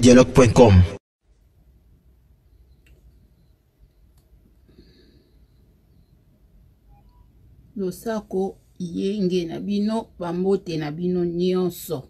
congodialogue.com. Losako yenge na bino bambote na bino nyonso.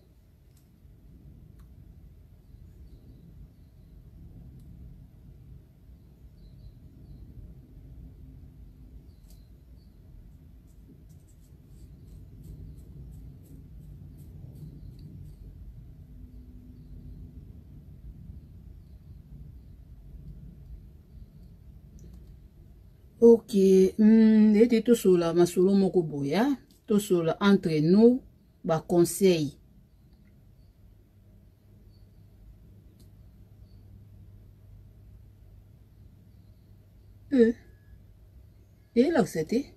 Ok, ete tosolola masolo moko boye, tosolola entre nous ba conseil. Eyelakisa te.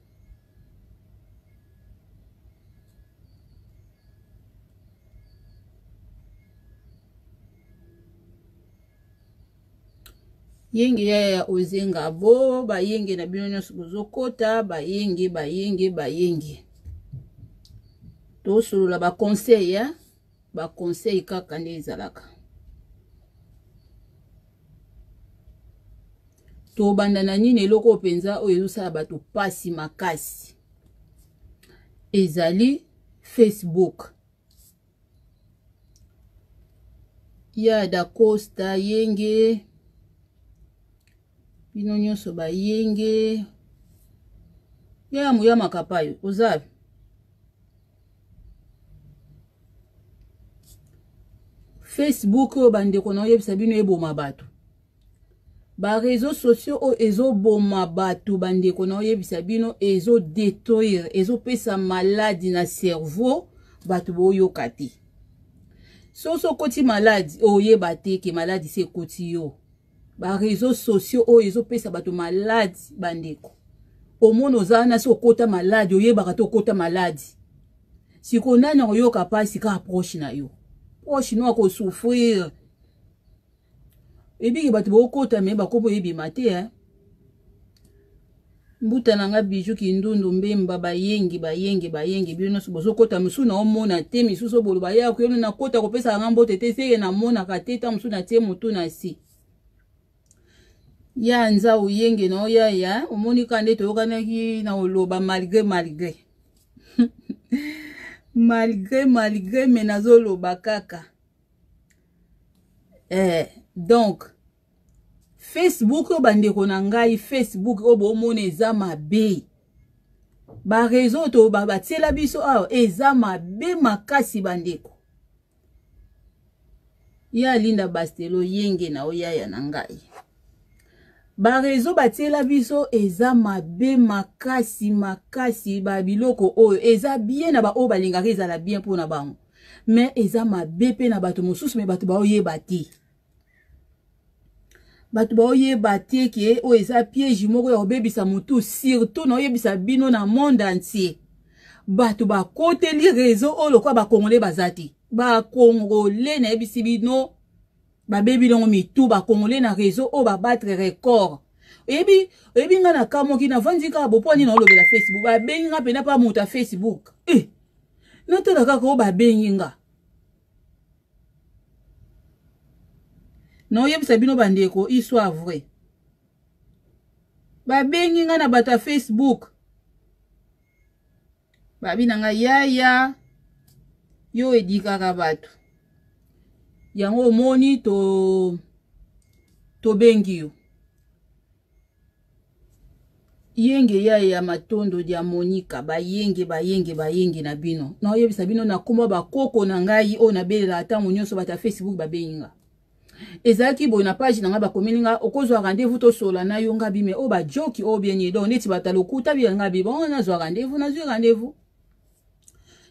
Yenge yaya ya ozenga bo bayenge na bino nyonso bozokota bayenge bayenge bayenge tosolola ba conseil ya ba conseil kaka nde ezalaka tobanda na nini eloko oyo mpenza oyo ezosala bato mpasi makasi ezali facebook ya dacosta yenge bino nyonso bayenge ya moya makapayo oza facebook oyo bandeko na oyebisa bino eboma bato ba réseaux sociaux oyo ezoboma bato bandeko na oyebisa bino ezodetruire ezopesa maladi na cerveau bato boyoka te soki okoti maladi oyeba te ke maladi se ekoti yo ba réseaux sociaux oyo ezopesa bato maladi bandeko omona oza wana si okota maladi oyebaka te okota maladi sikoyo nani akoyoka mpasi kaka proche na yo proche no akosouffrir ebiki bato bokota me bakomi oyebima te eh? Mbuta na nga bijou kindundu mbemba bayengi bayengi bayengi bino nyonso bozokota mosusu naomona te misusu boloba ya koyono nakota kopesaka nga mbote te seke namonaka te ta mosusu natie motu na si ya nzau yenge na oyaya omoni ka nde toyokanaki na oloba malgre malgre malgre malgre me nazoloba kaka eh, donc Facebook oyo bandeko na ngai Facebook oyo bomona eza mabe ba réseau to batiela biso awa eza mabe makasi bandeko ya Linda Bastelo yenge na oyaya na ngai ba réseau batiela biso eza mabe makasi makasi ba biloko oyo eza bien na baoyo balingaka ezala bien mpona bango me eza mabe mpe na bato mosusu me bato baoyeba te bato baoyeba te ke oyo eza piège moko ya kobebisa motu surtout naoyebisa bino na monde entier bato bakoteli réseau oyo lokola bakongole baza te bakongole nayebisi bino babebi longo mitu bakongole na réseau oyo babatre record oyebi oyebi ngai na kamoki navandi kaka bopo nini naolobela facebook babengi nga mpena mpa moto ya facebook eh, natala kaka oyo babengi nga naoyebisa bino bandeko histoire vrai babengi nga na bato ya facebook babi na nga yaya yo edikaka bato yango omoni to tobengi yo Yenge ya ya matondo dia Monica bayenge bayenge bayenge na bino naoyebisa bino na kombo bakoko na ngai oyo nabelelaka ntango nyonso bato ya facebook babengi nga ezalaki boye na page na ngai bakomeli nga okozwa rendez-vous tosola na yo nga bime oyo bajoki oyo bien donc neti bato ya lokuta biya nga bi bongo nazwa rendez-vous nazwi rendez-vous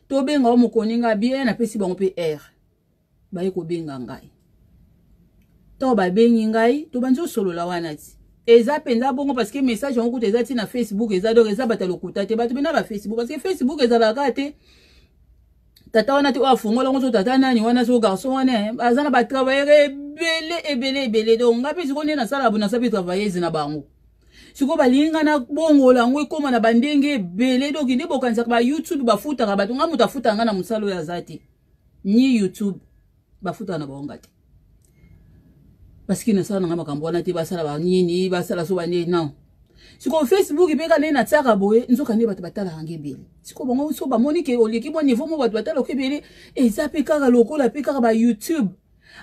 tobenga o mokoni nga bien napesi bango mpe aire baye kobenga ngai ntango babengi ngai tobandi osolola wana ti eza mpenza bongo parce que message yango kuta eza ti na facebook eza donc eza bato ya lokuta te bato bena ba facebook parce que facebook ezalaka kaka te tata wana te oyo afongola yango so tata nani wana so garçon wana eh, aza na batravailleur ebele ebele ebele donc ngai mpe sikoyo nde nasalaka bo nasa mpe travailleuse na bango sikoyo balingi ngai nabongola yango ekóma na bandenge ebele donc nde bokanisaka ba youtube bafutaka bato ngai moto afutaka ngai na mosala oyo aza te ni youtube bafutaka na bango nga te. Parce que nasala nanga makambo wana te, basala banini, basala so banini, non. Sikoyo Facebook mpe kaka ndenge natiaka boye, nzoka nde bato batalaka nga ebele. Sikoyo bango so bamoni ke oleki mwa niveau moko, bato batalaka ebele, eza mpe kaka lokola mpe kaka ba YouTube.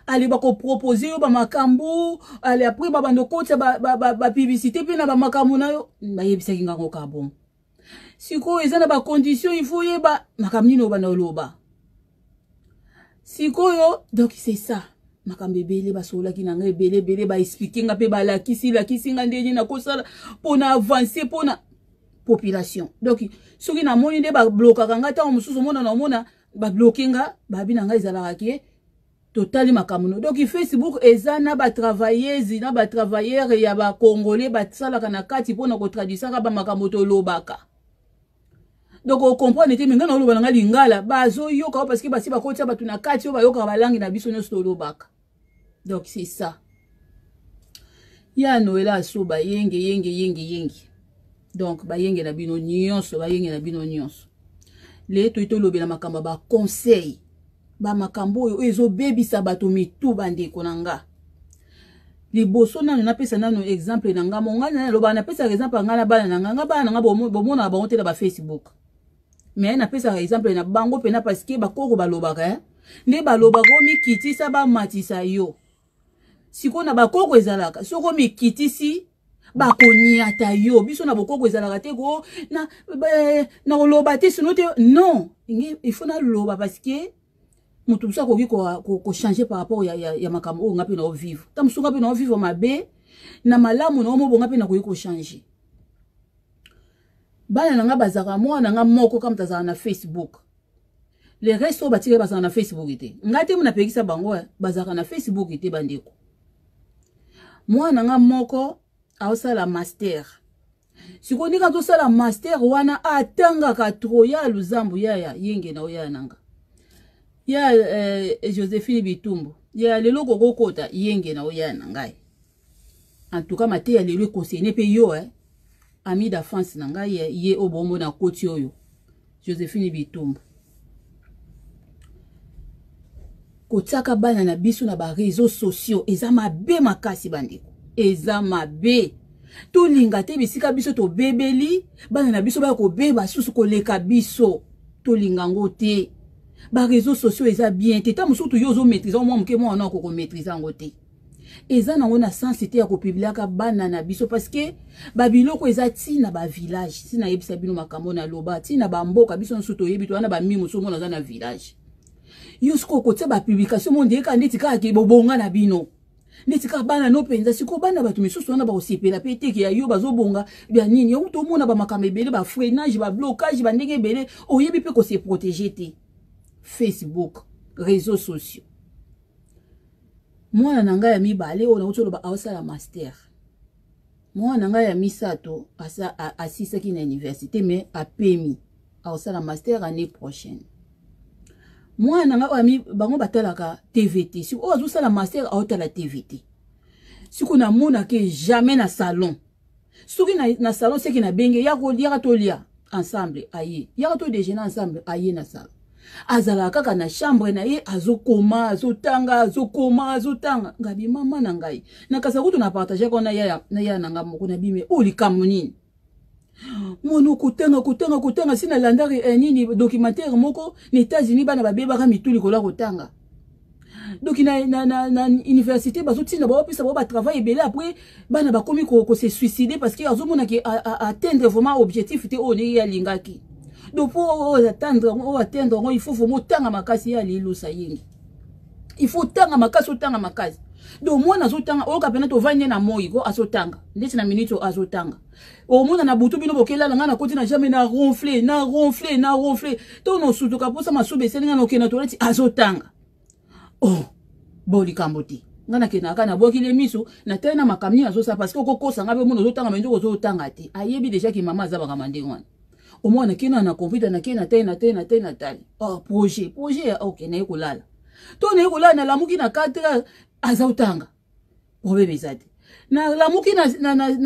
Ale bakopropose yo bamakambo, ale apres babanda okotisa bapublicité mpe na bamakambo na yo. Bayebisaki nga ngo kaka bongo. Sikoyo eza na bacondition, il faut oyeba makambo nini obanda oloba. Sikoyo donc c'est ça, makambo ebele basololaki na ngai, ebele ebele baexplike nga mpe balakisi lakisi nga ndenge nakosala mpona avance mpona population. Donc soki namoni nde bablokaka nga, ntango mosusu omona naomona babloke nga, babi na ngai ezalaka ke totali makambo no. Donc Facebook eza na batravailleuse na batravailleur ya bacongolais basalaka na kati mpona kotraduisaka bamakambo tolobaka. Donc ocomprendre te, me ngai naoloba na ngai lingala, bazoyoka o parce que basi bakotia bato na kati oyo bayokaka balangi na biso nyonso tolobaka. Donc c'est ça ya Noela aso bayenge yenge yenge yenge. Donc bayenge na bino nyonso, bayenge na bino nyonso. Leye toyi tolobela makambo ya baconseil, bamakambo oyo oyo ezobebisa bato mitu. Bandeko na nga, liboso nano napesa nano exemple na nga mo. Ngai nalobaka, napesaka exemple ya ngai na bana na nga. Nga bana na nga bomonaka bango te na bafacebook, mais napesaka exemple na bango mpena, parce que bakoko balobaka nde balobaka omikitisa, bamatisa yo. Sikoyo na bakoko ezalaka soki omikitisi, bakoniata yo. Biso na bokoko ezalaka te ko na, na koloba te, sino te non, il faut naloba parce que moto mosusu akoki kochange par rapport ya makambo oyo nga mpe naovivre. Ta mosusu nga mpe naovivre mabe na malamu na omo bonga mpe nakoki kochange. Bana na nga bazalaka, mwana na nga moko kaka moto azalaka na Facebook, le reste oyo batikali bazalaka na Facebook te. Ngai te mo napekisa bango, bazalaka na Facebook te. Bandeko, mwana nga moko aosala master. Sikoyo ndenge azosala master wana, atangaka tro ya luzambu yaya yenge na oya nanga ya Josephine Bitumbu ya lelo kokokota yenge na oya na ngai. En tout cas mateya lelo ekonsene mpe yo ami d'enfance na ngai ye oyo bomona koti oyo Josephine Bitumbu. Kotiaka bana na biso na bareseau sociaux eza mabe makasi, bandeko, eza mabe. Tolinga te bisika biso tobebeli, bana na biso baya kobeba susu koleka biso. Tolinga yango te. Bareseau sociaux eza bien te. Ta mosusu yo ozomaîtrise mwa moke, mwana akokomaîtrise yango te. Eza nango na sensi te ya kopibliaka bana na biso, parce que babiloko eza ntina bavillage. Ntina yebisa bino makambo naloba, ntina bamboka biso nyonso toyebi, towana bami mosusu omona aza na village. Yo sikoyo okotia bapublication mo ndeyeka ndeti kaka ke bobonga na bino, ndeti kaka bana no mpenza. Sikoyo bana bato misusu wana bakosepela mpe teke ya yo bazobonga bya nini. Yango tomona bamakambo ebele, bafreinage, bablocage, bandenge ebele, oyebi mpe kose protéger te. Facebook, réseaux sociaux. Mwana na ngai ya mibale oyo nauti oloba aosala master. Mwana na ngai ya misato asisaki na université, mais apemi, aosala master année prochaine. Mwana na ngai oyo, bango batalaka TV te. Sikoyo oyo azosala master aotala TV te. Sikoyo namonake jamais na salon. Soki na salon seki nabenge yaka tolia ensemble, aye, yaka to déjeuner ensemble, aye na salon. Azalaka kaka na chambre na ye, azokoma, azotanga, azokoma, azotanga. Ngabi mama na ngai nakasa kutu na partage ko na yaya na yaya na nga moko na bime oyo likambo nini. Mwana okotanga, kotanga, kotanga. Si nalandaki nini documentaire moko na États-Unis, bana babebaka mitu likolo ya kotanga. Donc na université bazotinda, baopesa bango batravail ebele. Après bana bakomi kose suicider parce que azomona ke atteindre vraiment objectif te oyo ndenge ye alingaki. Donc mpo oyo atteindre yango, il faut vraiment otanga makasi. Ye alilusa yengi, il faut otanga makasi, otanga makasi. Donc mwana azotanga, oyoka mpena tovandi nde na moi ko azotanga ndeti na minute oyo azotanga. Omona na butu bino bokelala, ngai nakoti na jambe na ronfle, na ronfle, na ronfle to nosutuka mposa masuba esali ngai, nakokende na toilette, azotanga. Oh bo likambo te, ngai nakendaka kaka, nabwakili miso, natali na makambo nini azosala, parce que okokosa ngai mpe mona ozotanga, me nzoko ozotanga te. Ayebi déjà ke mama aza makambo ndenge wana. Omwana nakei na computer, nakei, natali, natali, natali, natali. Oh, projet ya ok, naye kolala to naye kolala, nalamuki na 4 heures, azotanga. Problème eza te. Nalamuki na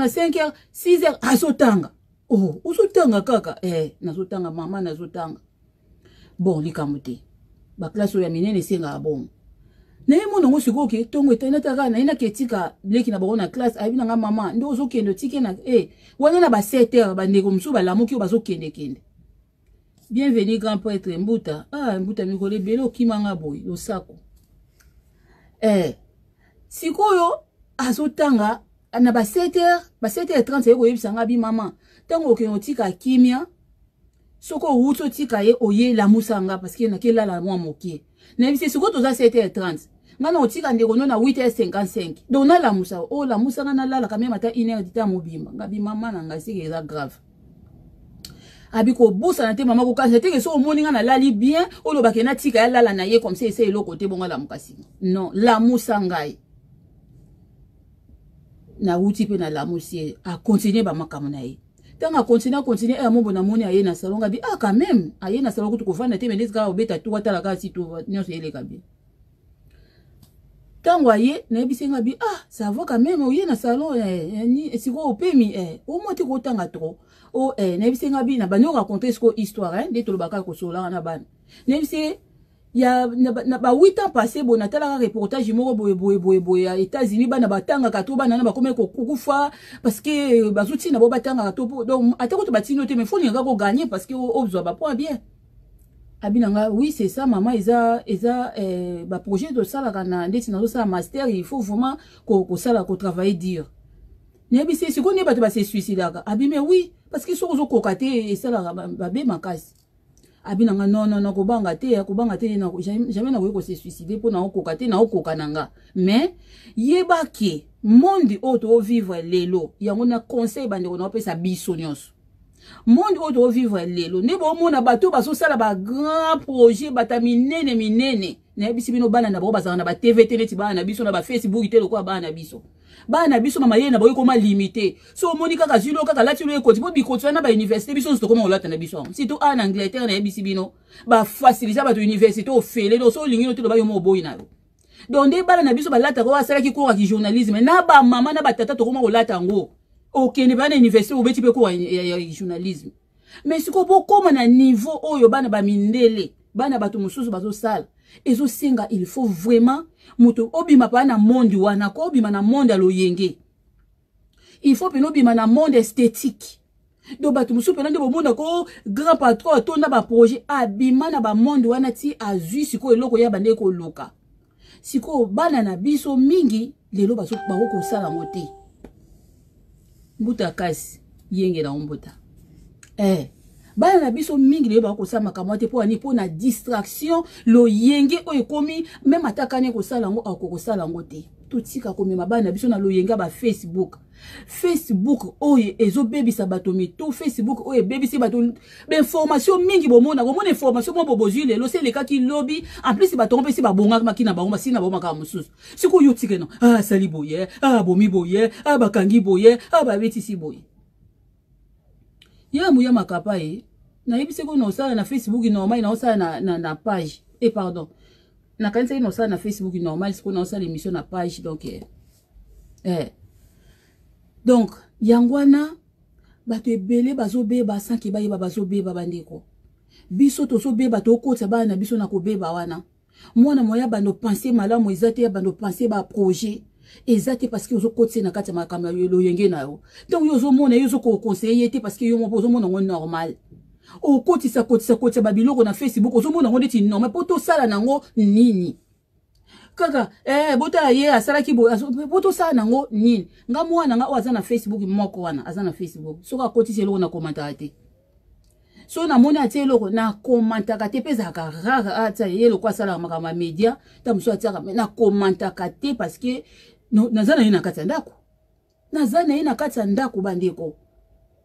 5 heures, 6 heures, azotanga. Oh, ozotanga kaka? Nazotanga mama, nazotanga. Bon, likambo te, baklasse oyo ya minene esengaka bongo. Naye mona yango sikoyo ke ntongo etali nataka naye nake etika leki na bango na classe. Ayebi na nga mama nde ozokende otike na e wana na ba 7 heures, bandeko mosusu balamuki oyo bazokendekende. Bienvenue grand prêtre Mbuta. Ah Mbuta, mikolo ebele okimanga boye, losako. Sikoyo azotanga na ba 7 heures, ba 7 heures 30, aye koyebisa nga bi mama, ntango okende otika kimia, soki owuti otika ye, oye lamusa nga parce que nakelala mwa moke. Nayebisi sikoyo toza 7 heures 30, nga na otika ndeko no na 8 heures 55, donc nalamusa oyo lamusa nga nalalaka meme ata une heure dita mobimba. Nga bi mama na ngai seke eza grave. Abi kobosana te mama, kokanisa te ke so omoni nga nalali bien, olobake natika ya lala na ye comme ça esa eloko te, bongo alamuka nsima. Non, lamusa ngai. Nawuti mpe nalamusi ye, akontinue bamakambo na ye. Ntango akontinue, akontinue aya mombo, namoni aye na salon. Ngabi ah, quand même aye na salon kutu kovanda te, me ndeti kaka obeta tour, atala kaka si tour nyonso eleka bien. Ntango aye, nayebisi nga bi ah, ça va quand même, oye na salon sikoyo opemi omwa te kotanga trop o nayebisi nga bi na bandi oraconte sikoyo histoire nde tolobaka kosololaka na bana. Nayebisi ya na ba 8 ans passé boye, natalaka reportage moko boye boye boye boye ya États-Unis, bana batangaka to bana na bakomi kokufa parce que bazotina bo batangaka to. Donc ata kutu batini te, mais faut lingaka kogagner parce que ozwa bapoint bien. Abi na nga oui, c'est ça mama, eza baprojet tosalaka na ndeti nazosala master, il faut vraiment kosala kotravailler dur. Nayebi se sikoyo nde bato base suicidaka. Abi mais oui, parce que soki ozokoka te, esalaka babe makasi. Abi na nga non, non, non, kobanga te, kobanga te, jamais nakoki kose suicide mpo naokoka te, naokoka na nga. Mais yeba ke monde oyo toovivre lelo, yango na conseil bandeko naopesa biso nyonso, monde oyo toovivre lelo nde bomona bato bazosala bagrand projet, bato ya minene minene. Nayebisi bino, bana na bango bazalaka na batv te neti bana na biso, na bafacebook te lokola bana na biso. Bana na biso mama ye na bango ekoma limité. So omoni kaka zwi lo kaka alati lo ekoti mpo bikoti wana bauniversité, biso nyonso tokoma kolata na biso yango, surtout awa na Angleterre. Nayebisi bino, bafacilita bato université ofele. Donc so olingi no te, loba yo mo oboyi na yo. Donc nde bana na biso balataka oyo asalaki cours ya journalisme na bamama na batata, tokoma kolata yango. Okende bana université, obeti mpe cours ya journalisme. Mais sikoyo bokóma na niveau oyo bana bamindele, bana bato mosusu bazosala, ezosenga il faut vraiment moto obima paa na monde wana, ko obima na monde ya loyenge, il faut pena obima na monde esthétique. Donc bato mosusu mpena nde bomona ko grand patron atonda baprojet, abima na bamonde wana ti azwi sikoyo eloko ya bandeki koluka. Sikoyo bana na biso mingi lelo bako kosala yango te. Mbuta kasi yengela ngo mbuta. Bana na biso mingi lelo bako kosala makambo te. Mpo ani? Mpo na distraction, loyenge oyo ekomi. Meme ata kani kosala yango, akoki kosala yango te. Totika komema bana na biso na loyenge ya bafacebook. Facebook oyo ezobebisa bato mito, Facebook oyo ebebisi bato bainformation mingi. Bomona, komona information moko bozwi lelo se elekaki lobi. En plus bato yango mpe si babongamaki na bango, basili na bango makambo mosusu. Sikoyo otike no ah, asali boye, ah, abomi boye, ah, bakangi boye, ah, babetisi boye. Ya moya makapa ye nayebisi ko na osala na Facebook normal, na osala na page e pardon, nakanisaki na osala na Facebook normal, sikoyo na osala émission na page. Donc donc yango wana bato ebele bazobeba sans que bayeba bazobeba. Bandeko, biso tozobeba, tokotisa bana na biso na kobeba wana. Mwana moya bando pense malamu eza te, ya bando pense baprojet eza te, parce que ozokotisa na kati ya makambo ya loyenge na yo. Ntango yo ozomona ye, ozokoconseille ye te, parce que yo moko ozomona yango normal. Okotisa kotisa kotisa babiloko na Facebook, ozomona yango neti normal. Mpo tosala nango nini? Kaka botala ye asalaki boye, po tosala nango nini? Nga mwana nga oyo aza na Facebook moko wana, aza na Facebook, soki akotisi eloko, na komantaka te. So namoni atie eloko, nakomantaka te. Mpe ezalaka rare atia ye eloko, asalaka makambo ya média ta mosusu atiaka, mais nakomantaka te parce que naza na ye na kati ya ndako, naza na ye na kati ya ndako. Bandeko,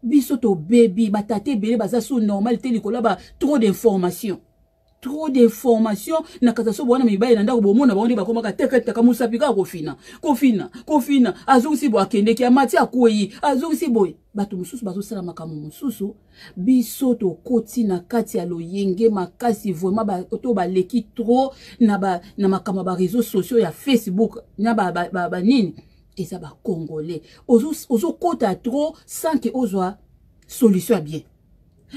biso tobebi, batata ebele baza so normal te likolo ba trop d'information, trop d'information na kati ya so bwana mibali na ndako. Bomona bango nde bakomaka tekataka mosapi kaka kofina, kofina, kofina. Azongisi boye, akendeki, amati, akwei, azongisi boye. Bato mosusu bazosala makambo mosusu. Biso tokoti na kati ya loyenge makasi vraiment. To baleki trop na makambo ya baréseau sociaux ya Facebook na banini ba, ba, ba, eza bacongolais ozokota trop sans que ozwa solution ya bien.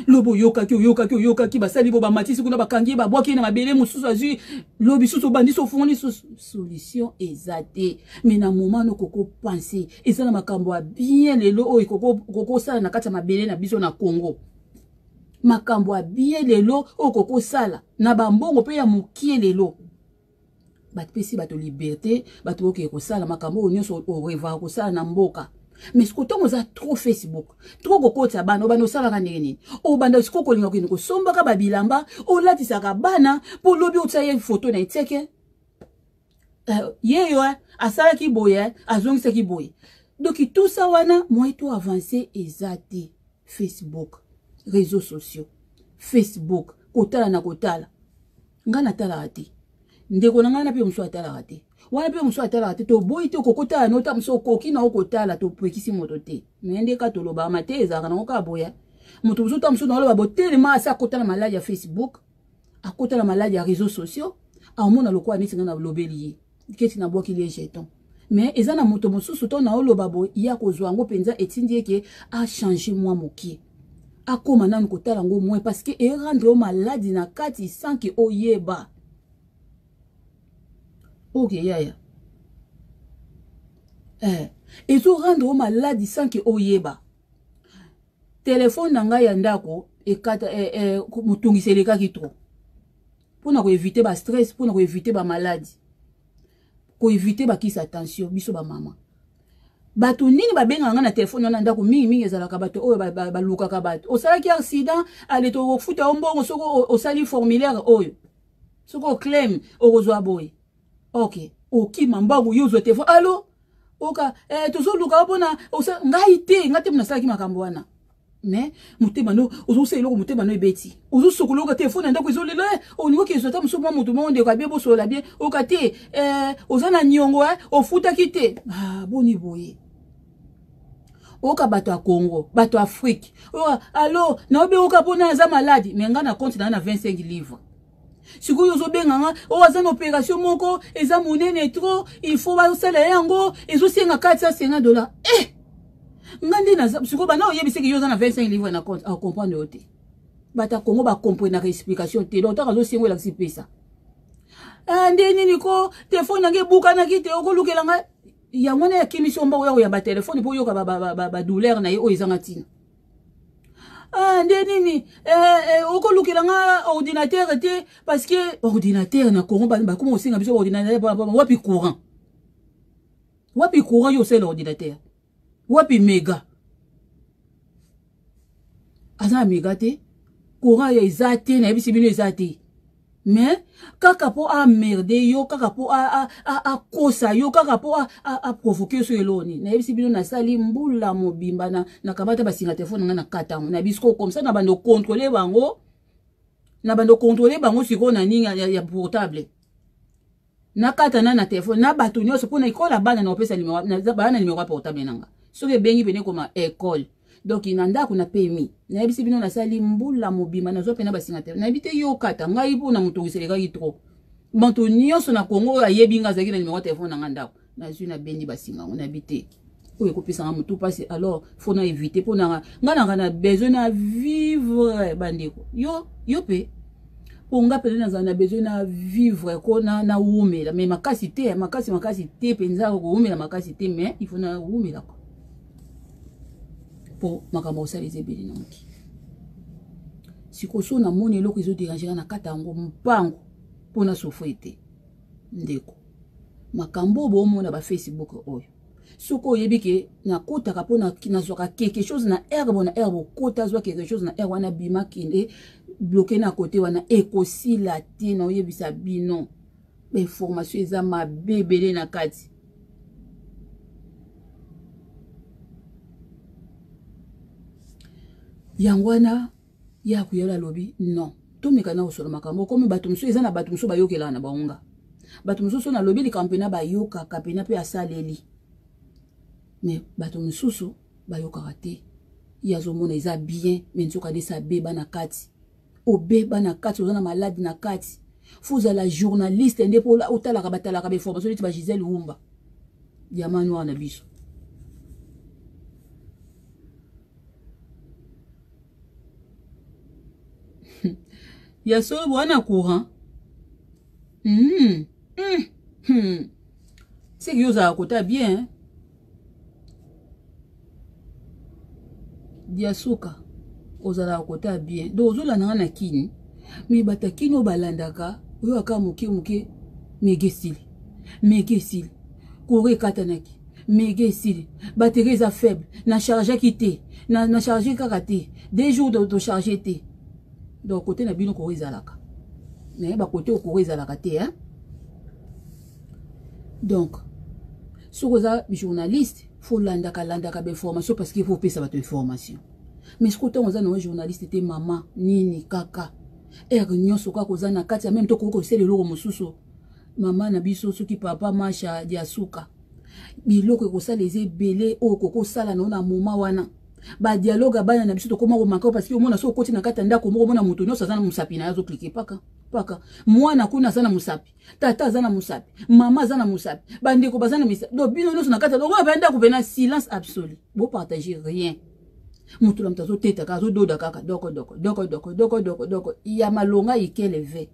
Lobi oyokaki, oyokaki, oyokaki, basali bo bamatisi kuna, bakangi ye, babwaki ye na mabele, mosusu azwi lobi susu, obandi so ofungoli susu, solution eza te. Mais na moment no koko pense eza na makambo ya bien lelo oyo kokosala na kati ya mabele na biso na Congo, makambo ya bien lelo oyo kokosala na bambongo mpe ya mokie. Lelo bapesi bato liberté, bato okeye kosala makambo oyo nyonso orevaka kosala na mboka. Mais siko ntango oza trop Facebook, trop kokotisa bana, obanda osalaka ndenge nini? Obanda siko kolinga kokende kosombaka babilamba olatisaka bana mpo lobi otia ye foto na etieke ye yo asalaki boye, azongisaki boye. Donc tout ça wana, moyen to avance eza te. Facebook, réseaux sociaux, Facebook, kotala na kotala. Ngai natalaka te, ndeko na ngai na mpe mosusu atalaka te wana, mpe mosusu atalaka te. Toboyi te, okokotala nota mosusu okoki na okotala, topekisi moto te. Me nde ka tolobaka ma te, ezalaka nango kaka boya. Moto mosusu ta mosusu naoloba botelema, asi akota na maladi ya Facebook, akota na maladi ya réseaux sociaux, aomona lokola neti ngai nalobeli ye keti, nabwakili ye jeton. Mais eza na moto mosusu to naoloba boye, ya kozwa yango mpenza etindi eke achange mwa mokie, akóma nanu kotala yango moins, parce que erendre yo maladi na kati sans ke oyeba. Ok yaya, ezorendre yo maladi sans ke oyeba. Telefone na ngai ya ndako ekata, motungisi elekaki trop. Mpona koevite bastress, mpona koevite bamaladi, koevite bakisi tension, biso bamama, bato nini babengaka nga na telefone wana ndako? Mingimingi ezalaka bato oyo balukaka bato: osalaki accident, ale tokofuta yo mbongo soki osali formulaire oyo, soki oclaim okozwa boye. Ok, okima mbangu, yo ozwa telefone: alo, oka tozoluka yo mpona ngai te, ngai te nasalaki makambo wana. Mais motema no ozosala eloko, motema no ebeti, ozosokola, oyoka telefone ya ndako ezolela. Olingi okezwa ata mosusu mwa moto moko, ndeko abie, bosolola bien, oyoka te oza na niongo, ofutaki te. Ah, boni boye? Oyoka bato ya Congo, bato ya Afrique: oyoka, alo, naobi, oyoka mpona aza maladi. Mais ngai na compte na na 25 livre. Sikoyo ozobenga nga oyo aza na opération moko eza monene trop, il faut basala yango, ezosenga 450 $. Nga nde naza sikoyo bana oyebisaki yo oza na 25 livre na compte, acomprendre yo te. Bato ya Congo bacomprenaka explication te. Donc ntango azosengo, elakisi pesa nde nini ko telefone nange ebukanaki te, okolukela nga yango wana. Yakimisi yo mbongo ya koyamba telefone mpo oyoka badouleur na ye oyo ezanga ntina. Nde nini, okolukela nga ordinateur te, parce que ordinateur na Congo bakoma kosenga biso ordinateur. Wapi courant? Wapi courant yo osala ordinateur? Wapi mega? Aza na mega te, courant ya eza te. Nayebisi bino eza te, mais kaka mpo amerde yo, kaka mpo akosa yo, kaka mpo aprovoke yo. So eloko nini? Nayebisi bino, nasali mbula mobimba, nakamata basinga telefone na ngai na katango na biso comme ça, na bando contrôle bango, na bando contrôle bango sikoyo na nini ya portable, nakata na telefone na bato nyonso mpona ekola bana na kopesa bana na nimero ya portable na nga. Soki ebengi pene ekoma ekole. Donc na ndako na pemi, nayebisi bino, nasali mbula mobimba, nazwa mpena basinga te. Nayebi te, yokata ngai mpona moto eselekaki trop. Bato nyonso na Kongo oyo ayebi nga azalaki na nimero ya telefone na nga ndako. Nazwi, nabendi basinga yango, nayebi te oyo ekopesanga motu mpasi. Alors faut na éviter, mpo nanga nga nanga na besoin na vivre. Bandeko, yo mpe, mpo nga mpenza nazala na besoin na vivre ko nawumela, mais makasi te, makasi makasi te mpenza kowumela makasi te, mais il faut nawumela ko mpo makambo kosala eza ebele na mokili. Sikoyo so namoni eloko ezoderange nga, na kata yango mpango mpo nasouffrir te. Ndeko, makambo oyo boomona bafacebook oyo, soki oyebi ke nakotaka mpo nazwaka quelque chose na herbe, na herbe okota, azwa quelque chose na herbe wana, bima, kende bloke na kote wana, ekosila te. Na oyebisa bino, bainformation eza mabe ebele na kati. Yango wana ya koyala alobi non, tomeka na kosola makambo okomi. Bato mosusu, eza na bato mosusu bayokelaka na bango nga. Bato mosusu nalobi likambo mpena bayokaka mpena mpe asaleli, mais bato mosusu bayokaka te. Ye azomona eza bien, mais nzoka nde esa abeba na kati, obeba na kati, oza na maladi na kati. Fo ozala journaliste nde mpo otalaka, batalaka bainformation neti bagisele Wumba, diamant noir na biso. Ya solo boa na courant. Seki yo ozalaka kota bien diasuka, ozalaka kota bien. Donc ozolanda nga na kini, me bato ya kini oyo balandaka oyo aka moke moke, mege esili, mege esili, courant ekatanaki, mege esili, batterie eza faible, na chargeaki te, na charge kaka te, 2 jours tocharge te. Donc kote na bino courant ezalaka, mais bakote oyo courant ezalaka te, hein? Donc soki oza journaliste, faut landaka landaka bainformation, parce que faut opesa bato information. Mais soki ntango oza nango journaliste te, mama nini kaka heure nyonso kaka oza na kati ya meme, tokoki kosala eloko mosusu. Mama na biso, soki papa Masha Diasuka, biloko ekosala eza ebele oyo okoki kosala nao na moma wana. Badialogue ya bana na biso tokóma komaka, parce que omona, so okoti na kati ya ndako moko, omona moto nyonso aza na mosapi na ye, azocliquer paka paka. Mwana kuna aza na mosapi, tata aza na mosapi, mama aza na mosapi, bandeko baza na misapi. Donc bino nyonso na kati ya oyo bandako pena silence absolu, bopartage rien. Moto na moto azotetaka, azododa kaka doko doko doko doko doko doko doko ya malonga ikeleve.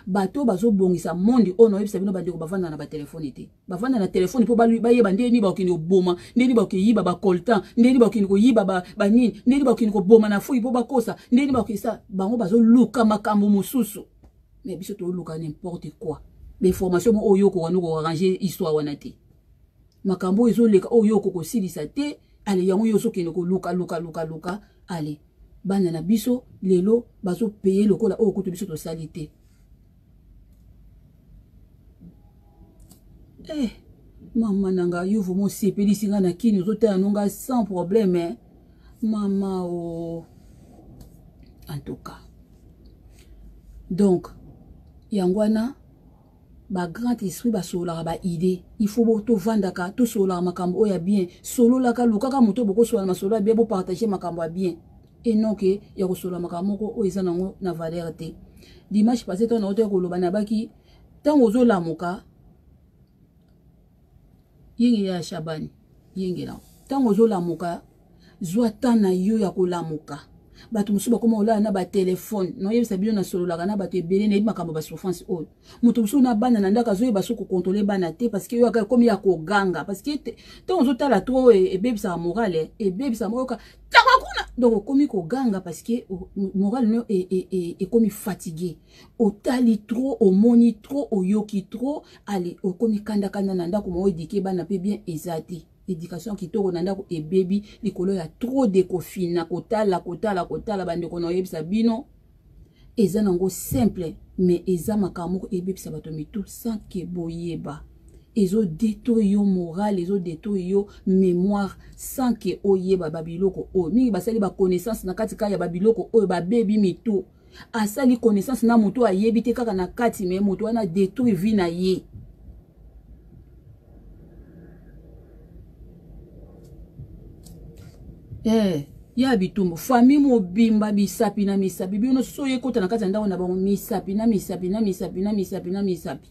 Bato bazobongisa monde oyo, naoyebisa bino bandeko, bavanda na batelefone te. Bavanda na telefone mpo bayeba ndenge nini bakokende koboma, ndenge nini bakokende yiba bacoltan, ndenge nini bakokende koyiba banini, ndenge nini bakokende koboma na fui mpo bakosa, ndenge nini bakokende. Bango bazoluka makambo mosusu, mais biso toluka n'importe quoi. Bainformation mo oyo okoka no koarrange histoire wana te, makambo oyo ezoleka oyo okoka kosilisa te. Ale, yango yo ozokende koluka luka luka luka. Ale, bana na biso lelo bazopeye lokola oyo kutu biso tosali te. Mama na nga, yo vraiment osepelisi nga na kini, ozotala no nga sans problème, eh? Mama o, en tout cas, donc yango wana bagrand esprit basololaka baidée. Il faut tovandaka, tosololaka makambo oyo ya bien. Sololaka, lukaka moto bokosola masolo ya bien, bopartage makambo ya bien, enoke ya kosolola makambo moko oyo eza nango na valeur te. Dimanche passé, ntango naotoya koloba, nabaki ntango ozolamuka, yenge ya Shabani, yengela, ntango ozolamuka, zwa temps na yo ya kolamuka. Bato mosusu bakoma kolala na batelefone. Naoyebisa bino, nasololaka na bato ebele, nayebi makambo ya basouffrance oyo. Moto mosusu na bana na ndako, azoyeba so kocontrôler bana te, parce que oyo aka ekomi ya koganga, parce que ntango ozotala trop ebebisaka morale, ebebisaka oyoka taka kuna. Donc okomi koganga parce que morale no ekomi fatigué. Otali trop, omoni trop, oyoki trop. Ale, okomi kandakanda na ndako. Moko éduquer bana mpe bien eza te. Éducation kitoko na ndako ebebi likolo ya trop de kofina, kotala kotala kotala. Bandeko, na oyebisa bino, eza nango simple, mais eza makambo moko ebebisa bato mitu sans que boyeba. Ezodétruire yo morale, ezodétruire yo mémoire sans que oyeba. Babiloko oyo mingi basali baconnaissance na kati kaka ya babiloko oyo, babebi mitu. Asali connaissance na moto ayebi te kaka na kati, mais moto wana détruire vie na ye. Ya bitumbu, famille mobimba misapi na misapi. Bino so oyo ekota na kati ya ndako na bango, misapi na misapi na misapi na misapi na misapi.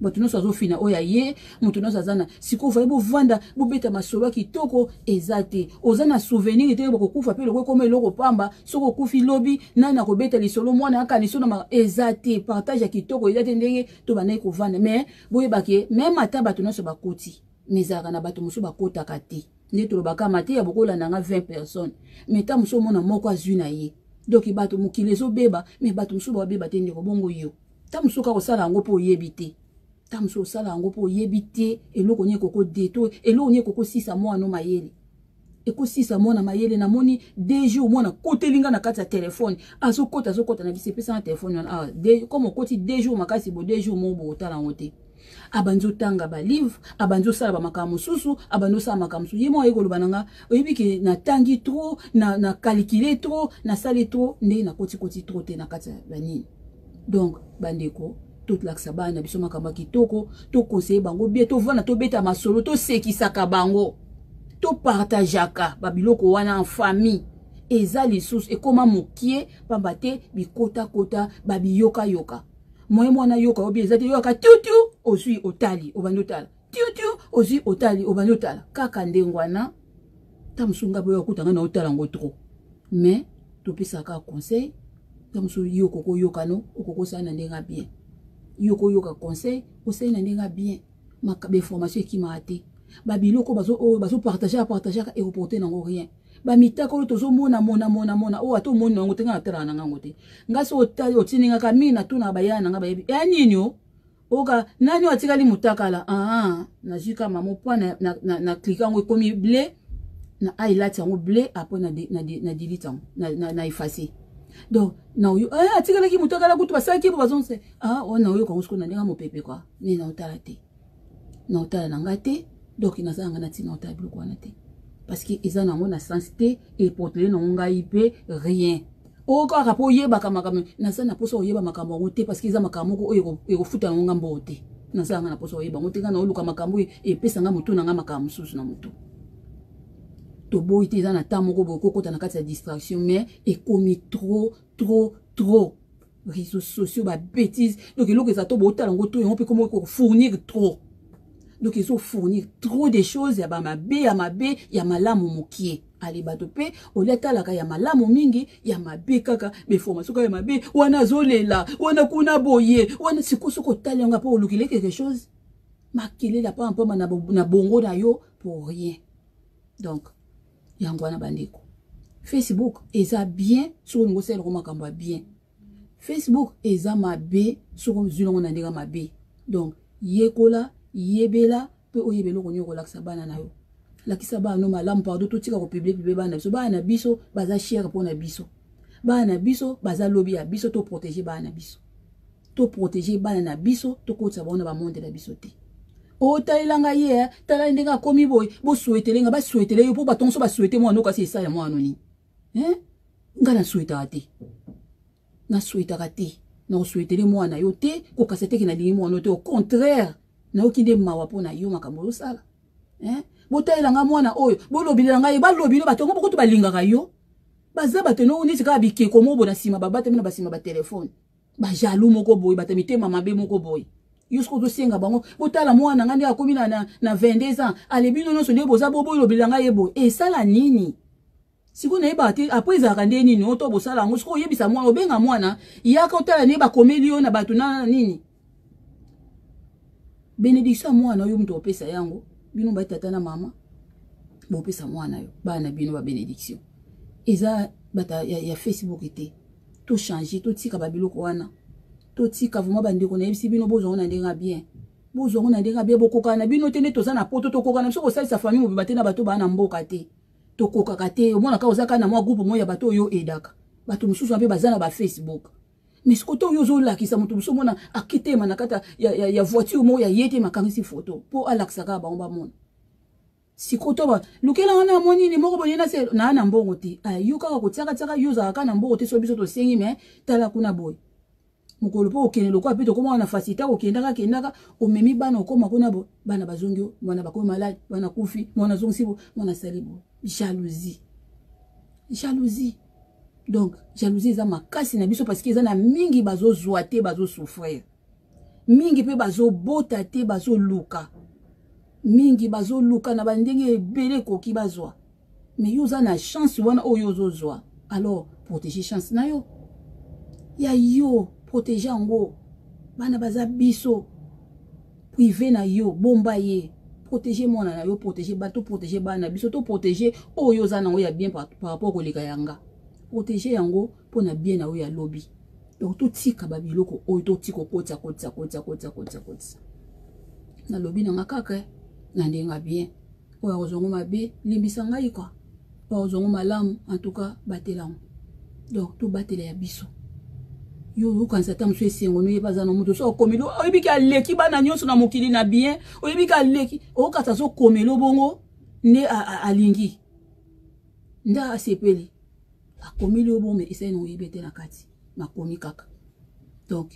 Bato nyonso azofina oyo aye, moto nyonso aza na sikoyo. Faye bovanda, bobeta masolo ya kitoko eza te. Oza na souvenir te. Bokokufa mpe loko ekoma eloko pamba. Soki okufi lobi, nani akobeta lisolo? Mwana akanisi na eza te. Partage ya kitoko eza te ndenge tobandaki kovanda. Mais boyebake, même ata bato nyonso bakoti, mais ezalaka na bato mosusu bakotaka te. Nde tolobaka mateya, bokolanda nga 20 personnes, mais ta mosusu omona moko azwi na ye. Donc bato, mokili ezobeba, mais bato mosusu babeba te. Ndeko, bongo yo ta mosusu kaka osala yango mpo oyebi te. Ta mosusu osala yango mpo oyebi te eloko nini ekoko détruire, eloko nini ekokosisa mwana mayele, ekosisa mwana mayele. Namoni 2 jours mwana koteli nga na kati ya telefone, azokota azokota na biso, epesanga telefone wana. Ah, comme okoti 2 jours makasi bo, 2 jours moko bokotala yango te. Abandi otanga balivre, abandi osala bamakambo mosusu, abandi osala makambo mosusu. Ye moko aye koloba na nga: oyebi ke natangi trop, na calcule trop, nasali trop, ndenge nakotikoti trop te na kati ya banini. Donc bandeko, tolakisa bana na biso makambo ya kitoko, toconseiller bango bien, tovanda, tobeta masolo, tosekisaka bango, topartageaka babiloko wana en famille. Eza lisusu ekóma mokie pamba te, bikotakota, babiyokayoka. Moye mwana yoka obi eza te. Yoka tutu, ozwi, otali, obandi otala tutu, ozwi, otali, obandi otala kaka ndenge wana. Ta mosusu nga boyo okutanga na otala yango trop, mais topesaka conseil. Ntango mosusu yo okoki oyoka no, okoki osala na ndenge ya bien. Yo okoyoka conseil, osali na ndenge ya bien. Bainformation ekimaka te. Babiloko oyo bazopartage apartageaka ekoporte nango rien. Bamitaka oyo tozomona mona mona mona oyo ata omoni nango te, ngai natalaka na ngango te. Ngai soki otali otindi ngaka mingi natunaka bayaya na ngai bayebi ya nini o oka nani oyo atikali mutakala. Ah, nazwi ka mama mpo na, na, na, na klika yango ekomi ble na highlight yango ble apres na, na, na delete yango na, na, na efface. Donc na oyo eh, atikalaki mutakala kutu basalaki bo bazonse ah, oyo na oyoka yango sikoyo na ndenge mopepe kua ne na otala te, na otala na ngai te. Donc naza na ngai na ntina otala biloko wana te parce que eza nango na sens te, eportele nango ngai mpe rien. Oyo kaka mpo oyebaka makambo, naza na mposa oyeba makambo yango te parce que eza makambo moko oyo ekofuta yango nga mbongo te. Naza nga na mposa oyeba yango te. Nga na oluka makambo oyo epesa nga motu na nga makambo mosusu na motu. Toboyi te, eza na temps moko boye kokota na kati ya distraction, mais ekomi trop trop trop réseaux sociaux ba bêtises. Donc eloko eza to botala yango to yango mpe komo kofournir trop. Donc ezofournir trop de choses ya bamabe, ya mabe, ya malamu mokie. Ale bato mpe olia atalaka ya malamu mingi, ya mabe kaka bainformation kaka ya mabe wana, azolela wana kuna boye wana. Sikoyo soki otali yango mpo olukile quelque chose, makelele apampama na bongo na yo pour rien. Donc yango wana bandeko, Facebook eza bien soki olingi osalelako makambo ya bien. Facebook eza mabe soki ozwi yango na ndenge mabe. Donc yekola, yebela mpe oyeba eloko nini okolakisa bana na yo. Lakisa bana no malamu, pardon. Totika kopublie publie bana na biso. Bana na biso baza chere mpo na biso, bana na biso baza lobi ya biso. Toprotege bana na biso, toprotege bana na biso, tokotisa bango na bamonde na biso te. Otalela ngai ye, tala ndenge akomi boye, bosuetele nga, basuetele yo mpo bato nyonso basuete mwana okasi esala mwana nini? Ngai nasuetaka te, nasuetaka te, nakosuetele mwana yo te, kokasa teke nalingi mwana te. Au contraire, nayoki nde mawa mpo na yo makambo ozosala. Botalela nga mwana oyo, bolobelela ngai, balobile bato yango bokutu balingaka yo, baza bato no neti kaka bikeko moko boye na nsima, babatami na basima batelefone, bajaloux moko boye, bato mitema mabe moko boye. Yo soki ozosenga bango botala mwana ngai nde akomi na, na, na 22 ans, ale bino nyonso nde boza bobolobela ngai ye boye, esala nini? Sikoyo nayebaka te apres ezalaka nde nini oyo to bosala yango. Sikoyo oyebisa mwana, obenga mwana, yaka otala nde bakomeli yo na bato na nini. Benediction ya mwana oyo moto opesa yango, bino batata na mama bopesa mwana yo, bana bino ba benediction eza bata ya, ya Facebook te. Tochange, totika babiloko wana, totika vraiment. Bandeko, nayebisi bino, bozwa ngo na ndenge ya bien, bozwa ngo na ndenge ya bien. Bokokana na bino te nde toza na poto, tokokana na biso kosalisa famille mobimba te na bato baa na mboka te, tokokaka te. Omonaka oza kaka na mwa groupe moko ya bato oyo edaka bato mosusu mpe baza na bafacebook, mais sikoyo to oyo ozolakisa moto mosusu, omona akitema na kati ya, ya, ya voiture moko ya ye te, makangisi foto mpo alakisa kaka bango bamona. Sikoyo to lukela wana mwa nini moko boye na se naa na mbongo te, yo kaka kotiakatiaka, yo ozalaka na mbongo te. So biso tosengi, me tala kuna boye mokolo mpo okende lokola mpe tokóma na facilité, kokendaka kendaka, omemi bana, okóma kuna bo bana bazongi yo, mwana bakomi malade, mwana kufi, mwana azongisi bo, mwana asali bo. Jalousie, jalousie. Donc jalousie eza makasi na biso parce que eza na mingi bazozwa te, bazosouffrir mingi mpe bazobota te, bazoluka mingi, bazoluka na bandenge ebele ekoki bazwa. Mais yo oza na chance wana oyo ozozwa, alors protéger chance na yo ya yo, protéger yango. Bana baza biso privé na yo, bomba ye, protéger mwana na yo, protéger bato, protéger bana na biso, to protéger oyo oza nango ya bien par rapport koleka yanga, protéger yango mpona bien na yo ya lobi. Donc totika babiloko oyo, totika kokotisa kotisa kotisa kotisa kotisa kotisa. Nalobi nanga kaka na ndenge bien, oyo akozwango mabe, limbisa ngai kwa, oyo akozwango malamu, en tout cas batelango. Donc tobatela ya biso. Yo okanisa ata mosu esengo noyeba aza na moto so okomeli, oyebiki aleki bana nyonso na mokili na bien, oyebiki aleki, okata azokomela bongo nde alingi nde asepeli akomeli yo bongo, esali na oyebi ete na kati nakomi kaka. Donc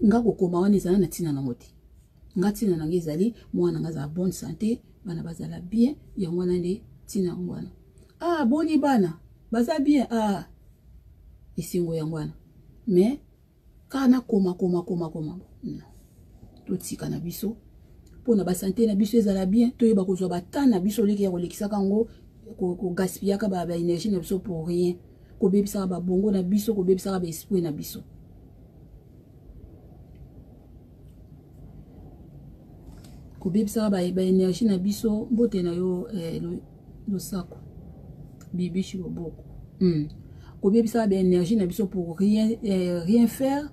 nga kokoma wana ezala na ntina nango te. Nga ntina nango ezali mwana nga azala bonne santé, bana bazala bien, yango wana nde ntina yango wana. Ah, boni bana baza bien, ah, esengo yango wana. Mais kaka nakoma koma koma koma, non, totika na biso mpona basante na biso ezala bien, toyeba kozwa bata na biso oleki ya kolekisaka yango, kogaspillaka baénergie na biso pour rien. Kobebisaka babongo na biso, kobebisaka baesprit na biso. Kobebisaka baénergie na biso. Mbote na yo eh, losako bibishi loboko. Kobebisaka baénergie na biso pour rien, eh, rien faire.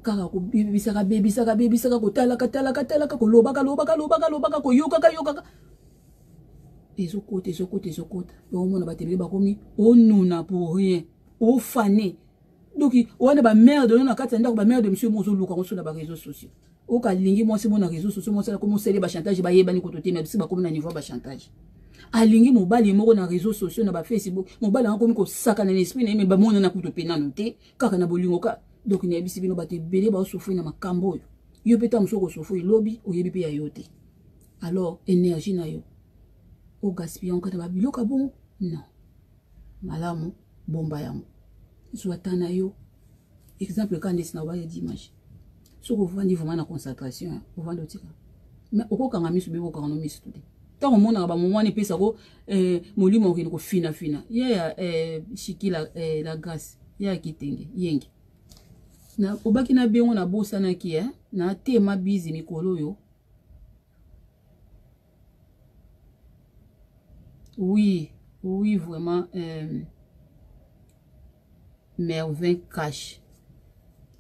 Kaka kobebisaka, bebisaka, bebisaka, kotalaka, talaka, talaka, kolobaka, lobaka, lobaka, lobaka, koyokaka, yokaka. Ezokota, ezokota, ezokota. Omona bato ebele bakomi onuna pour rien, ofane. Donc wana bamerde oyo na kati ya ndako, bamerde monsieur mo ozoluka ngo so na baréseaux sociaux. Okalingi mwasi mo na réseaux sociaux, mwasi akomi osele bachantage, bayebani koto te, mais bisi bakomi na niveau ya bachantage. Alingi mobali moko na réseaux sociaux, na bafacebook, mobali yango akomi kosakana na esprit na ye, me bamonana kutu mpe nano te, kaka na bolingo ka. Donc nayebisi bino, bato ebele baosouffrir na makambo oyo. Yo mpe ta mosu okosouffrir lobi, oyebi mpe ya yo te. Alors énergie na yo ogaspille yango kata babiloko ya bongo, non. Malamu bomba yango, zwa ta na yo. Exemple kaka ndeti na obaya dimanche, soki ovandi vraiment na concentration, ovandi otika, mais okokanga miso, bebe okanga no miso te. Ntango omonaka bamomo wana epesako eh, molimo okende kofinafina ye ya eh, shikila eh, la grâce ye ya kitenge yenge na obaki na bengo nabosanaki eh, na tema bizi mikolo oyo. Oui, oui, vraiment. Mervin Cash.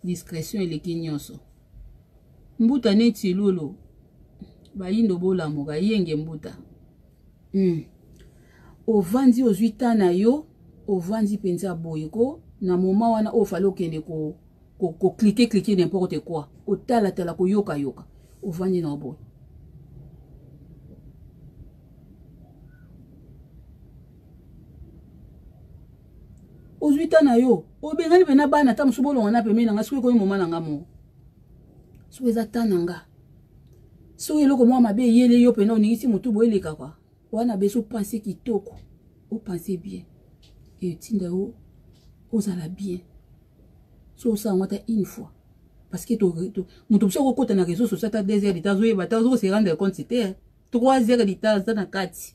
Discrétion eleki nyonso. Mbuta neti lolo. Bayindo bolamuka yenge mbuta. Ovandi ozwi ta na yo, ovandi mpenza boye ko na moment wana oyo fallait okende ko ko, ko cliquer cliquer n'importe quoi, kotalatala, koyokayoka, ovandi na boye. Ozwi ta na yo, obengani mpe na bana, ata mosusu bolonga na pembeni na nga. Soki ekomi moma na nga moko, soki eza ta na nga, soki eloko moko mabe eyeli yo mpena, oningisi motu boye, eleka kwa wana beso. Opense kitoko, opense bien, etinda yo ozala bien. So osala yango ata une fois, parce que moto mosusu akokota na réseau social ata 2 heures de temps, azoyeba ata azokose rendre compte te, 3 heures de temps aza na kati.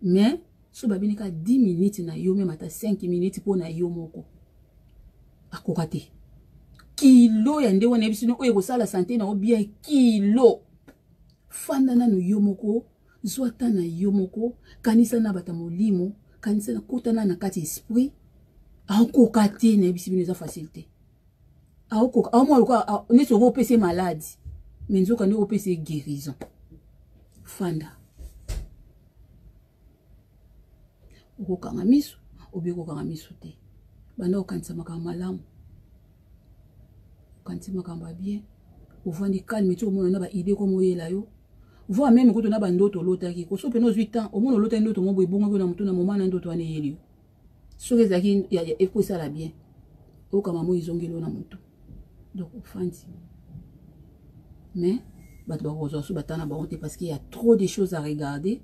Mais so babini kaka 10 minutes na yo, meme ata 5 minutes mpo na yo moko, akoka te. Kilo ya nde wana yebisi no oyo ekosala sante na yo bien. Kilo fanda nanu yo moko, zwa ta na yo moko, kanisa na bato ya molimo, kanisa na kota na na kati esprit. Akoka te, nayebisi bino, eza facile te. Aokoka aomwa lokola neti okopesa ye maladi, me nzoka nde okopesa ye guérison. Fanda, okokanga miso, obi okokanga miso te, banda kokanisa makambo malamu, okanisi makambo ya bien, ovandi calme ti omona na baide komoyela yo, voire meme kutu na bandoto olotaki koso mpena ozwi temps, omona olotaki ndoto mo boye, ebongaki na motu na moma na ndoto wana eyeli yo. Soki ezalaki eko esala bien, okama mo ezongeli yo na motu. Donc ofandi, mais bato bakozwa so batana na bango te, parce qu'il y a trop de choses à regarder,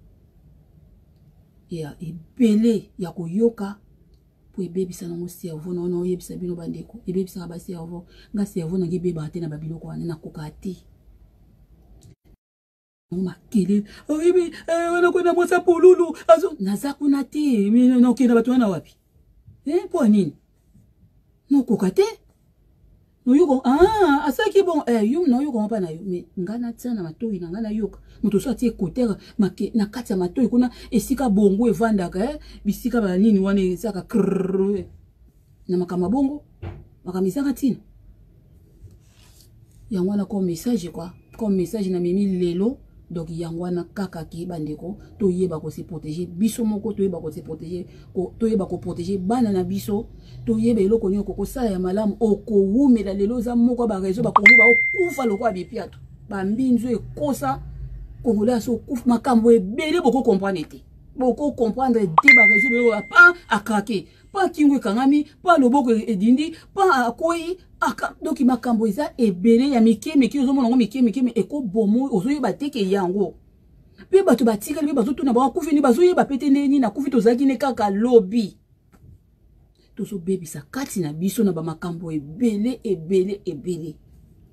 ya ebele ya koyoka, mpo ebebisa nango cerveau na wana. Oyebisa bino bandeko, ebebisaka bacerveau. Nga cerveau nange ebebaka te na babiloko wana, nakokaa te. Makele oyebi wana kuna mwasi ya pululu azo naza kuna te, nakokende bato wana wapi? Mpo nini nokoka te? Noyoka ah, asalaki bon eh, yo nayoka mpa na yo, mais nga natia na matoi na nga, nayoka moto so atie écouteur na kati ya matoi kuna, esika bongo evandaka eh, bisika banini wana ezaka krrr na makambo ya bongo, makambo ezanga ntina. Yango wana comme message quoi, comme message namemi lelo. Donc yango wana kaka ke bandeko, toyeba kose protéger biso moko, toyeba kose protéger, toyeba koprotéger bana na biso, toyeba eloko nini okokosala ya malamu okowumela. Lelo oza moko ya bareseau, bakongo baokufa lokola bipiato, bambinzu ekosa congolais aso okufa. Makambo ebele bokocomprendre te, bokocomprendre te. Bareseau lelo pa akrake, pa kingo ekangami, pa loboko edindi, pa akwei aka. Donc makambo eza ebele ya mike mike, ozomona yango mike mike, me ekobomo, ozoyeba te ke yango mpe bato batikali mpe bazotuna bango akufi nini, bazoyeba pe te nde nini akufi. Tozalaki ne kaka lobi, tozobebisa kati na biso na bamakambo ebele ebele ebele.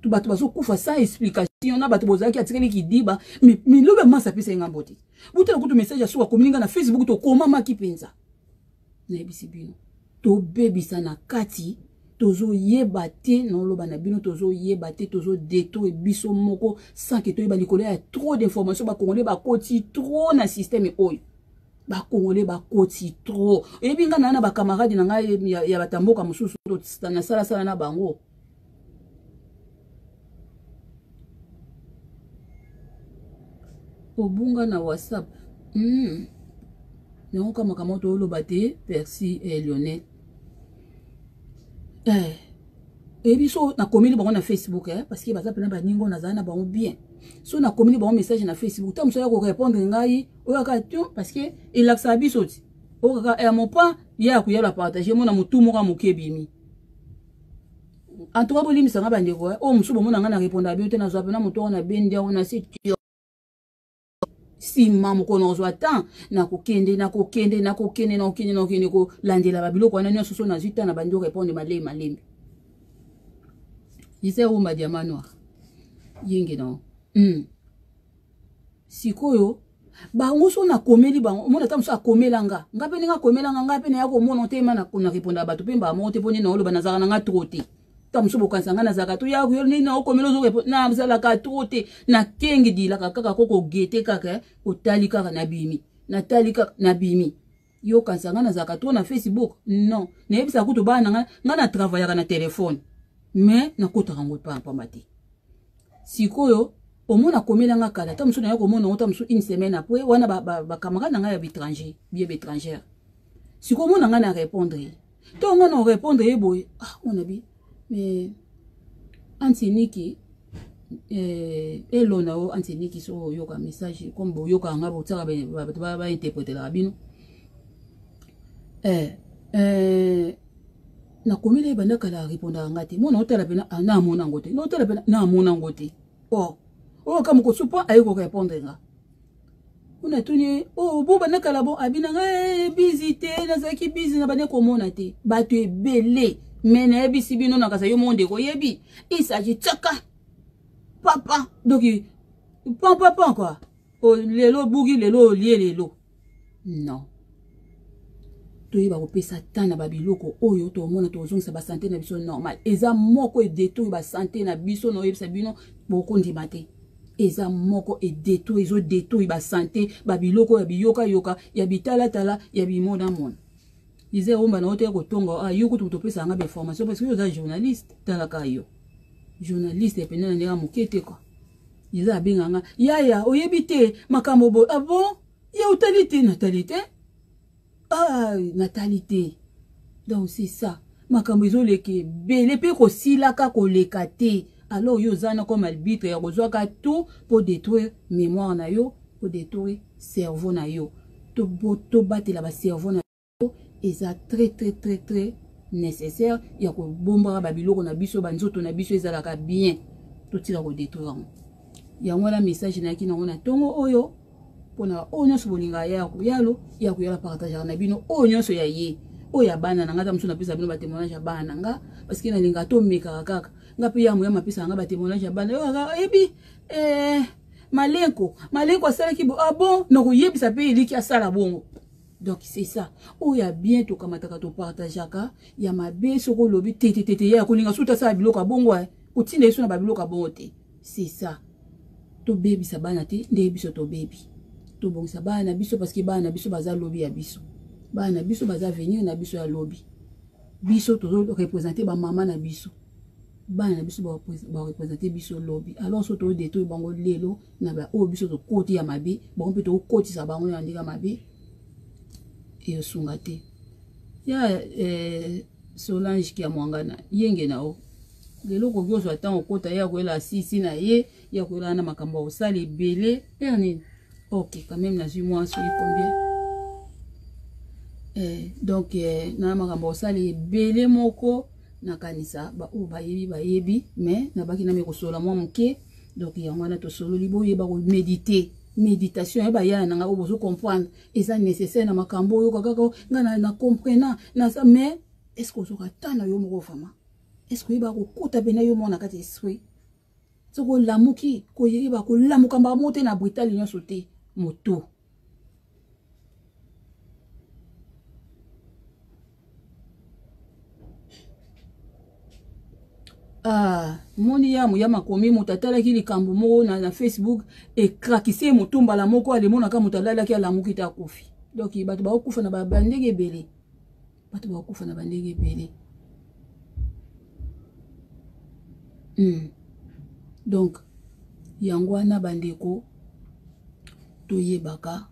To bato bazokufa sans explication, na bato bozalaki atikali kidiba milobi amasa apesa ye ngambo te. Butala kutu message ya suka akomini nga na Facebook, tokomamaki mpenza. Nayebisi bino, tobebisa na kati, tozoyeba te. Naoloba na bino, tozoyeba te, tozodétruire biso moko sans que toyeba, likolo ya trop d'information. Bakongolais bakoti trop na système oyo, bakongolais bakoti trop. Oyebi, ngai naa na bacamarade na ngai ya batamboka mosusu, nasalasala na bango. Obunga na WhatsApp. Yango ka makambo tooloba te. Percy Lionel, oyebi, so nakomeli bango na Facebook, parce que baza mpena baninga oyo nazala na bango bien. So nakomeli bango message na Facebook, ta mosu aya korépondre ngai oyo kaka tu, parce que elakisaka biso ti oyo kaka ya mopa ye ya koyala partage mona motu moko ya moke ebimi. En tout cas, bolimbisanga bandeko oyo mosusu bomona ngai na répondre bino te. Nazwa mpena motu oyo nabendi yango na se nsima mokolo, nazwa temps, nakokende nakokende nakokende nakokende nakokende kolandela babiloko wana nyonso. So nazwi temps na bandi orépondre malembe malembe. Ise rumba diamant noir yenge na. Sikoyo bango, so nakomeli bango, omona ata mosu akomela nga, nga mpe ndenge akomela nga, nga mpe naya komona te. Ma na répondre bato mpe mbala moko te, mpo nini? Naoloba, nazalaka na nga trop te. Ta mosusu bokanisa nga nazalaka to ya yo nini, naokomela, ozo, nazalaka trop te. Nakengidilaka kaka ko kogete kaka, otali kaka nabimi, natali kaka nabimi. Yokanisa nga nazalaka trop na Facebook? Non, nayebisaka kutu bana na nga, nga na travaillaka na telefone, mais nakotaka yango pamba te. Sikoyo omona akomelanga kala, ta mosusu naya komona yango ta mosusu une semaine après. Wana bacamarade na ngai ya baétranger, bien baétrangère. Sikoyo omona ngai na répondre ye to ngai na répondre ye boye: "Ah, on abi mais antiniki elona o antiniki." So oyoka message comme boyokaka nga, botiaka bato bainterpretelaka bino. Nakomeli ye banda kala, arépondaka nga te. Mona otala mpena naamona yango te, naotala mpena naamona yango te. Oh, oyo ka mokosu mpo aye korépondre nga. Mpona tuni: "Oh, bo banda kala bon?" Abina nga busy te, nazalaki busy na bande komona te bato ebele. Me nayebisi bino, na kasa yo mo ndeko oyebi, il s'agit tiaka papa, donc pan pan quoi. Lelo obuki, lelo olie, lelo non. Toyeba kopesa temps na babiloko oyo tomona, tozongisa basanté na biso normal. Eza moko edétruire basanté na biso. Na oyebisa bino, bokondima te, eza moko edétruire, ezodétruire basanté, babiloko oyo ya biyokayoka, ya bitalatala, ya bimonamona. Lize omba na yo te kotonga. Ah, yo kutu topesaka nga bainformation parce que yo oza journaliste. Talaka yo journaliste epena na ndenge ya moke te kua. Eza abenga nga: "Yaya, oyebi te makambo boye?" "Ah bon, ye otali te?" "Natali te." "Ah, natali te." Donc c'est ça, makambo ezoleka ebele mpe kosilaka koleka te. Alors yo oza na comme arbitre ya kozwaka tout mpo détruire mémoire na yo, mpo détruire cerveau na yo. Tobatela bacerveau na yo, eza très très très très nécessaire ya kobombaka babiloko na biso, banzoto na biso ezalaka bien. Totika kodétruire yango. Yango wana message nayaki nango na ntongo oyo, mpona oyo nyonso bolingaka ya koyalo, ya koyala, partageaka na bino oyo nyonso ya ye, oyo ya bana na nga. Ta mosusu napesa bino batémoignage ya bana na nga, parce que nalingaka tomekaka kaka. Nga mpe ya moyama apesaka nga batémoignage ya bana. Oyo oyebi, Malenko, Malenko asalaki bo. Ah bon, nakoyebisa mpe eliki asala bongo. Donc c'est ça, oyo ya bien tokamataka, topartageaka. Ya mabe, soki olobi tetetete, ya kolinga soki tasala biloko ya bongo, kotinda ye so na babiloko ya bongo te. C'est ça, tobebisa bana te nde biso tobebi. Tobongisa bana na biso, parce que bana na biso baza lobi ya biso, bana na biso baza avenir na biso ya lobi. Biso tozoreprésente bamama na biso, bana na biso bareprésente biso lobi. Alors so todétruire bango lelo na baoyo biso tokoti ya mabe, bango mpe tokotisa bango na ndenge ya mabe, eyosunga te. Ya Solange Kiamwangana yenge na o lelo okoki ozwa ntango okota ye akoyela sisi na ye, ye akoyela na makambo ya kosala ebele ere nini. Ok, quand même nazwi mwa soki combien. Donc na makambo ya kosala ebele moko, nakanisa baoyo bayebi bayebi, mais nabaki nami kosola mwa moke. Donc yango wana tosololi. Boyeba komédite, méditation ya bayaya na ngai oyo bozo comprendre, eza nécessaire na makambo oyoka kaka ngai na comprena na. Mais est ce que ozoka ta na yo moko vraiment? Est ce que oyeba kokota pena yo moko na kati ya esprit? Soki olamuki, koyeba kolamuka mbala moko te na brutale nyonso te moto. Ah, moni ya ya makomi moto atalaki likambo moko na, na facebook ekrakise ye motu mbala moko alemonaka moto alalaki alamuki te akufi. Donc bato bakokufa na bandenge ebele, bato bakokufa na bandenge ebele. Donc yango wana bandeko, toyebaka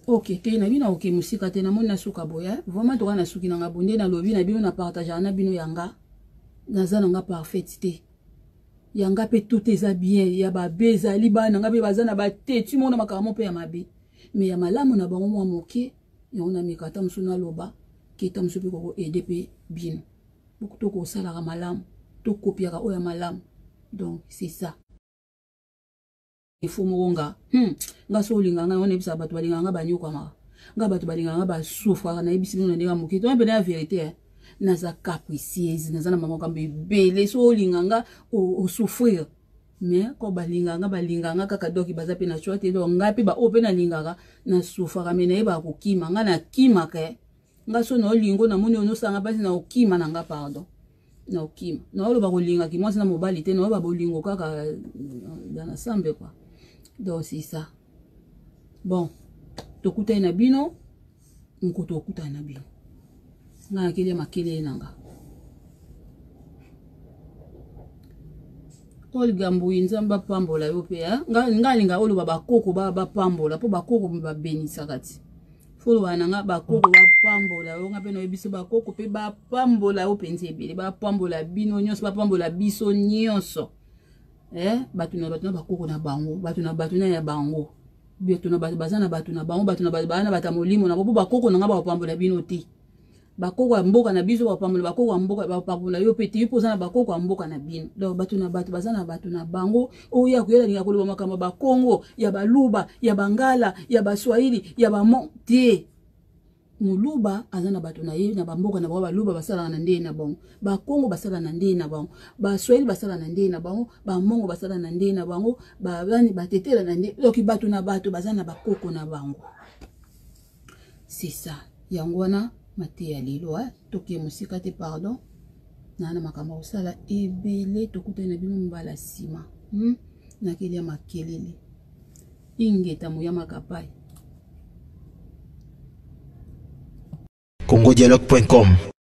Ok te, na bino oke mosika te, namoni nasuka boye. Vraiment toka na suki na nga boye nde nalobi na bino, na partageaka na bino yanga. Naza na nga parfaite te, yanga mpe tout eza bien, ya babe ezali, bana nga mpe baza na batetu mona makambo mpe ya mabe, mais ya malamu na bango mwa moke. Yango nameka ata mosusu naloba ke ta mosusu mpe koko aide mpe bino, tokosalaka malamu, tokopiaka oyo ya malamu. Donc c'est ça. Ifo moko nga, Nga so olinga ngai wana, yebisaka bato balingaka nga banyokwamaka nga, bato balingaka nga basufraka. Nayebisi bino na ndenge ya moke to mpena ya vérité, eh. Naza capricieuse, naza na makambo ebele. So olinga nga, osouffrir, mais ko balingaka nga, balingaka nga kaka. Donc baza mpe na choix te. Donc ngai mpe baoyo mpe nalingaka, nasufraka, mais nayebaka kokima. Nga nakimaka, eh. Nga so na olingo, namoni oyo nosanga mpasi, na okima na nga, pardon, na okima. Naoloba kolingaki mwasi na mobali te, naoloba bolingo kaka dans ensemble quoi. Donc c'est ça. Bon, tokutani na bino mokoto, okutani na bino. Ngai nakelia makelele na nga. Olga Mbuyi, Nzambe apambola yo mpe. Ngai alinga oloba bakoko bapambola, mpo bakoko babenisaka ti foloba na nga. Bakoko bapambola yo, nga mpe nayebi biso bakoko mpe bapambola yo mpenza ebele, bapambola bino nyonso, bapambola biso nyonso. Eh, bato na bato na bakoko na bango, bato na bato na ya bango, bato na bato baza na bato na bango, bato na bato baza na bato ya molimo na bango. Mpo bakoko na nga bakopambola bino te, bakoko ya mboka na biso bapambola, bakoko ya mboka bapambola yo mpe te, yo mpo oza na bakoko ya mboka na bino. Donc bato na bato baza na bato na bango. Oyo ya koyela linga koloba makambo ya Bakongo, ya Baluba, ya Bangala, ya Baswahili, ya Bamon te. Moluba aza na bato na ye na bamboka na bango. Baluba basalaka na ndenge na bango, Bakongo basala na ndenge na bango, Baswahili basala na ndenge na bango, Bamongo basala na ndenge na bango, bani batetela na ndenge. Donc bato na bato baza na bakoko na bango, c'est ça. Yango wana mateya lelo, eh? Toke mosika te, pardon, naa na makambo ya kosala ebele. Tokutani na bino mbala nsima, Nakelia makelele. Ingeta moya makapai. congodialogue.com.